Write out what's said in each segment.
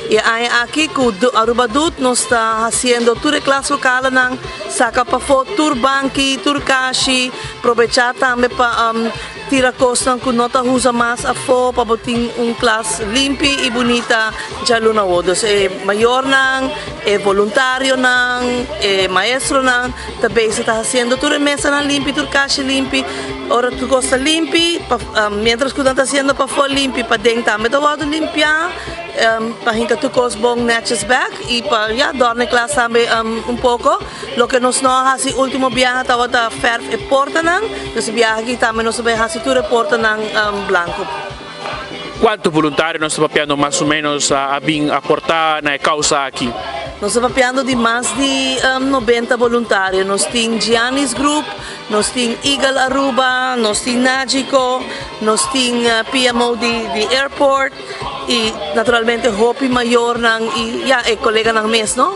E aña aki cu Aruba Doet nos ta haciendo tur e klas lokalenan, saca pafo tur banki, tur kashi, probecha tambe pa tira cosnan cu no ta usa mas afo pa bo tin un klas limpi y bunita djaluna awo. Dus e mayornan, e voluntarionan, e maestronan ta bezig ta haciendo tur e mesanan limpi, tur kashi limpi. Ora tur cos ta limpi, pa mientras cu nan ta haciendo pafo limpi, paden tambe ta wordo limpia. Pa hinka tur kos bon netjes bek y pa ya dorna e klas tambe un poko. Loke nos no a hasi ultimo biaha tabata verf e portanan, dus e biaha aki tambe nos ta bay hasi tur e portanan blanco. Cuanto voluntario nos ta papiando mas o menos a bin aporta na e causa aki? Nos ta papiando di mas di 90 voluntario. Nos tin Giannis Group, nos tin Eagle Aruba, nos tin Nagico, nos tin PMO di airport. Y naturalmente hopi mayornan y ya e coleganan mes, no?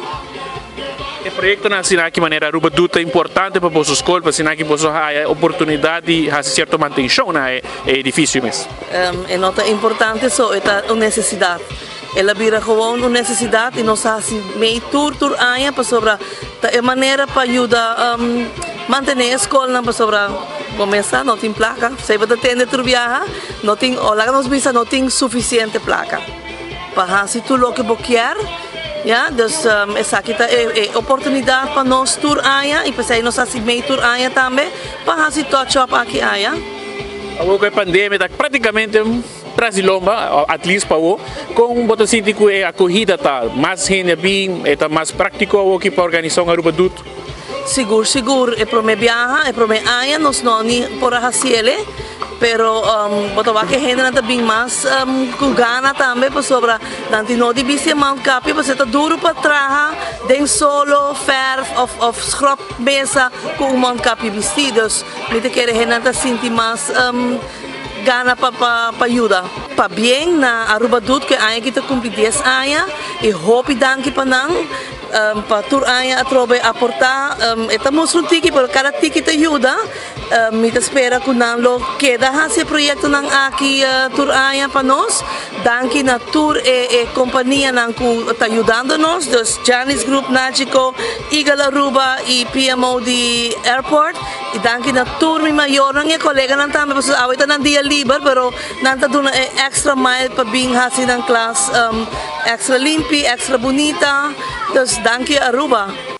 E proyectonan asina aki manera Aruba Doet ta importante pa boso school, pa asina aki boso haya oportunidad di haci cierto mantencion na e edificio mes. E no ta importante so, e ta un necesidad. El a bira gewoon un necesidad y nos ta haci mei tur tur aña pasobra ta e manera pa yuda mantene e scolnan pasobra bo mes sa no tin placa. Esey bo ta tende tur biaha. No tin, o laga nos bisa no tin suficiente placa pa haci tur loke bo kier, ya, dus esaki ta e oportunidad pa nos tur aña y p'esey nos haci mey tur aña tambe pa haci touch up aki aña. Awor cu e pandemia ta practicamente tras di lomba, at least pa awor, con bo ta sinti cu e acogida ta? Mas hende a bin? E ta mas practico awor ki pa organisa un Aruba Doet? Sigur sigur e prome biaha, e prome aña nos no ni por a haciele, pero bo ta wak e hendenan ta bin mas cu gana tambe pasobra nan tin no di bisti e mondkapje pasobra ta duro pa traha den solo, verf of of scrub mesa cu un mondkapje bisti, dus mi ta kere hendenan ta sinti mas gana pa pa yuda. Pabien na Aruba Doet cu e aña aki ta cumpli 10 aña y hopi danki pa nan. Pa tur aña atrobe aportá. E ta mustra un tiki, pero kada tiki ta yuda. Mi ta spera ku nan lo keda hasi e proyektonan aki tur aña pa nos. Danki na tur e kompanianan ku ta yudando nos, dus Janis Group, Nagico, Eagle Aruba i PMO di Airport. I danki na tur mi mayornan i e koleganan tambe, pasobra awe ta nan dia liber, pero nan ta duna e extra mile pa bin hasi nan klas extra limpi, extra bunita. Dus danki Aruba.